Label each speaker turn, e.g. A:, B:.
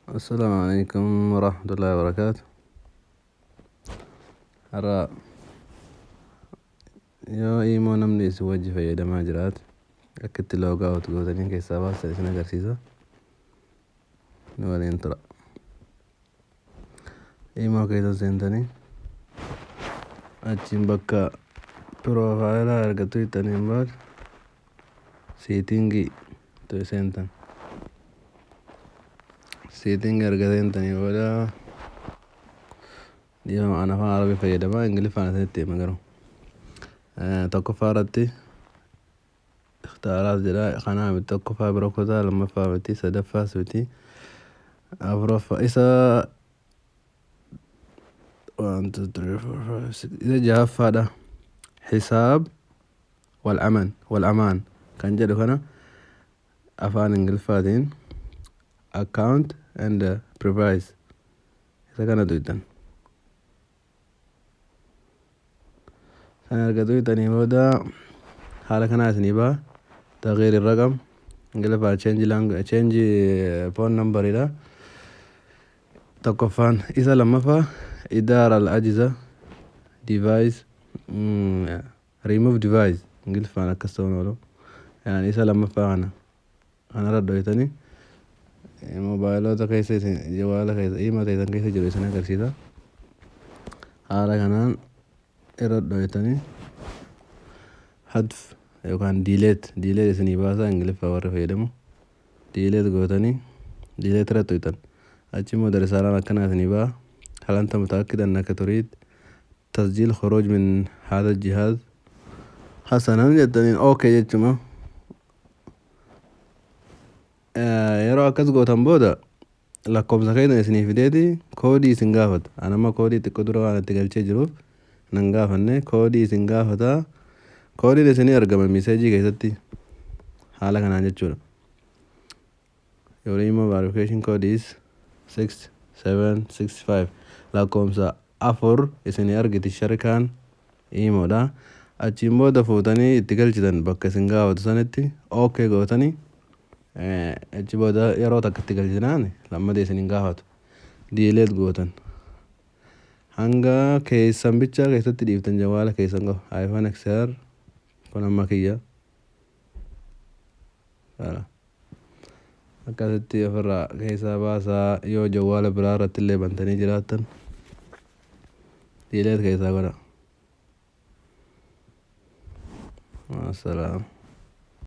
A: Assalaamu alaikum warahmatullahi wabarakaatu. Har'a yoo imoo namni isin wajji fayyadamaa jiraate akka itti loogaa out gootanii keessaa baastan isin agarsiisa. Nu waliin tura. Imoo keessa seentanii achiin bakka piroofaayilaa argattu hittaniin booda Siitingii itti seentan. Siitingii erga seentanii booda dhiifama an afaan arabii fayyadama ingiliffaan isinitti hima garuu. Tokkoffaa irratti ikhtaaraat jedha kanaa miti tokkoffaa bira kutaa lammaffaa miti sadaffaas miti afuraffaa isa 1 2 3 4 5 6 isa jahaffaadha hisaab wal aman wal amaan kan jedhu kana afaan ingiliffaatiin account and privacy isa kana tuyxan. Sana erga tuyxanii booda haala kanaa isinii baha. Taghiir raqam ingiliffaan change language change phone number dha. Tokkoffaan isa lammaffaa idaara al ajiza device Remove device ingiliffaan akkas ta'uun oolu. Yani isa lammaffaa kana kanarra dhoytanii moobaayilota keessa isin jawaala keessa iima teessan keessa jiru isin agarsiisa. Haala kanaan irra dhoytanii hadf yookaan delete delete isinii baasa ingiliffaa warri fayyadamu delete gootanii delete irra tuyxan achi immoo darisaalaan akkanaa isinii ba'a hal anta mutaakkid annaka turiid tasjiil khuruuj min haadha jihaaz hasanan jettaniin ok jechuma yeroo akkas gootan booda lakkoofsa keessan isinii fideeti koodii isin gaafata an amma koodii xiqqoo dura waan itti galchee jiruuf nan gaafanne koodii isin gaafata koodiin isinii argama miseejii keessatti haala kanaan jechuudha Your imo verification code is 6765 lakkoomsa 4 isinii argiti sharikaan imo dha. Achiin booda fuutanii itti galchitan bakka isin gaafatu sanitti ok gootanii achi booda yeroo takka itti galchinaan lammata isin hin gaafatu. Delete gootan. Hanga keessan bichaa keessatti dhiiftan jawaala keessan qofa iPhone XR kun amma kiyya. Akkasitti ofirraa keessaa baasaa yoo jawwaala biraa irratti illee bantanii jiraattan diileet keessaa godha. Maasalaam.